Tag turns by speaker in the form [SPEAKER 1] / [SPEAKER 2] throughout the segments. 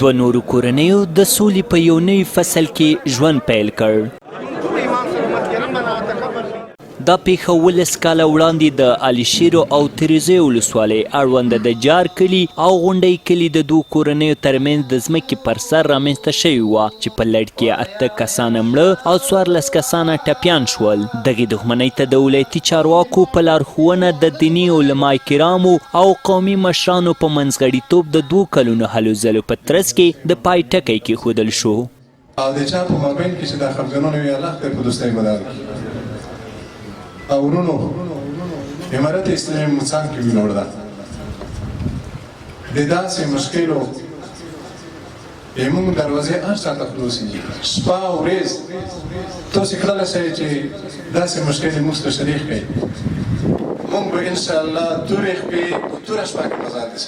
[SPEAKER 1] دوه نورو کورنیو د سولې په یو نوي فصل کې ژوند پیل کړ. دا پېښه 17 کاله وړاندې د علیشیرو او تریزیو ولسوالۍ اړوند د جار کلي او غونډۍ کلي د دوو کورنیو ترمنځ د ځمکې پر سر رامنځته شوې وه چې په لړ کې یې 8 کسانه مړه او 14 کسانه ټپیان شول. دغې دښمنۍ ته د ولایتي چارواکو په لارښوونه د دیني علماء کرامو او قومي مشرانو په منځغړیتوب د دوو کلونو هلو ځلو په ترڅ کې د پای ټکی کېښودل شو.
[SPEAKER 2] او د چا په مابین کې چې دا خفګانونه وي، الله خدای په دوستۍ بدل کړي. او ورونو، امارت اسلامي مو څنګ کې ویلوړ ده، د داسې مشکلو زموږ دروازې هر چا ته خلاصې دي، شپه او ورځ. تاسو کړل شئ چې داسې مشکلې موږ سره شریک کړئ، موږ به ان شاء الله تورې شپې په توره شپه کې مزال دې.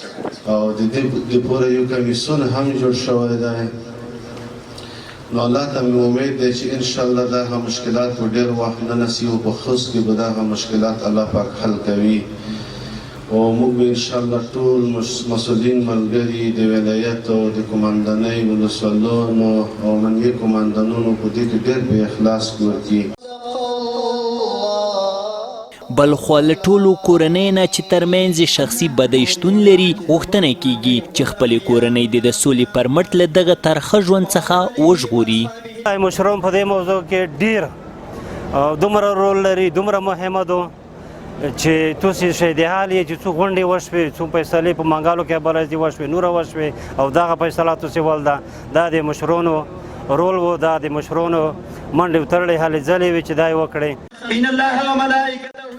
[SPEAKER 3] او د دې لپاره یو کمیسیون هم جوړ شوی دی، نو الله ته مې امید دی چې ان شاء الله دغه مشکلات به ډېر وخت نه نسی او په خوست کې به دغه مشکلات الله پاک حل کوي، او موږ به ان شاء الله ټول مسؤلین ملګري د ولایت او د قومندانۍ، ولسوالونو او امنیه قومندانونو په دې کې ډېر په اخلاص ورکړي.
[SPEAKER 1] بلخوا له ټولو کورنۍ نه چې ترمنځ یې شخصي بدۍ شتون لري غوښتنه کیږي چې خپلې کورنۍ دې د سولې پر مټ له دغه ترخه ژوند څخه وژغوري.
[SPEAKER 4] مشران په دې موضوع کې ډیر دومره رول لري، دومره مهمه ده چې تاسو شهید حال یې چې څو غونډې وشوې، څو فیصلې په منګالو کې بلځي وشوې، نور وشوې، او دغه فیصله تاسو ول ده، دا د مشرانو رول وو، دا د مشرانو منډې وتړلې هلې ځلې وې چې دا یې وکړې.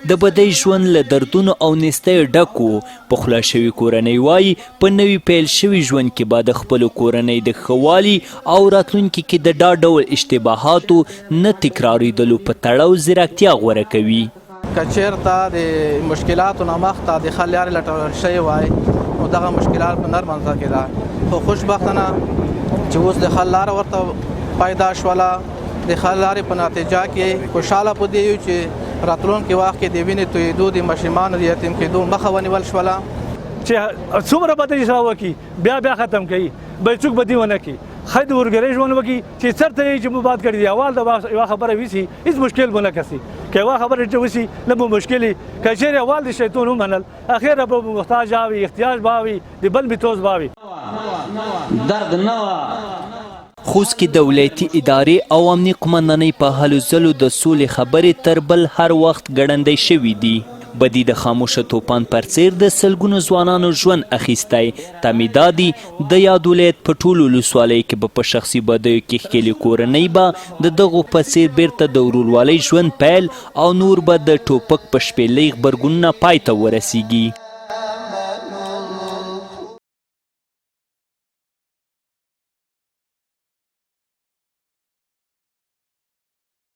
[SPEAKER 1] د بدۍ ژوند له دردونو او نیستیو ډک و. پخلا شوې کورنۍ وایي، په نوي پیل شوي ژوند کې به د خپلو کورنۍ د ښه والي او راتلونکي کې د دا ډول اشتباهاتو نه تکرارېدلو په تړاو ځیرکتیا غوره کوي.
[SPEAKER 5] که چېرته د مشکلاتو نه مخته د حل لارې لټول شوې وای، نو دغه مشکلات به نه رامنځته کېده، خو خوشبختانه چې اوس د حل لاره ورته پیدا شوله. د حل لارې په نتیجه کې خوشحاله په دې یو چې راتلونکي وخت کې د وینې تویېدو، د ماشومانو د یتیم کېدو مخه ونیول شوله.
[SPEAKER 6] چې څومره بدۍ سره وکړي، بیا بیا ختم کوي، بل څوک بدي ونه کړي، ښه د ورګرۍ ژوند وکړي چې چرته یې چې مباد کړي دي. اول د یوه خبره ویسي، هیڅ مشکل به نه کسي، که یوه خبره چې وسی نه به مشکل، که چیرې اول د شیطان ومنل، اخر به محتاج آوي، احتیاج به آوي، د بل میتوز به آوي.
[SPEAKER 1] درد نه وه. خوست کې د ولایتي ادارې او امني قومندانۍ په هلو ځلو د سولې خبرې تر بل هر وخت ګړندۍ شوې دي. بدي د خاموشه توپان پر څېر د سلګونو ځوانانو ژوند اخیستی. تمې دا دي د یاد ولایت په ټولو ولسوالیو کې به په شخصي بدیو کې ښکېلې کورنۍ به د دغو په څېر بېرته د ورورولۍ ژوند پیل او نور به د ټوپک په شپېلۍ غبرګونونه پای ته ورسېږي.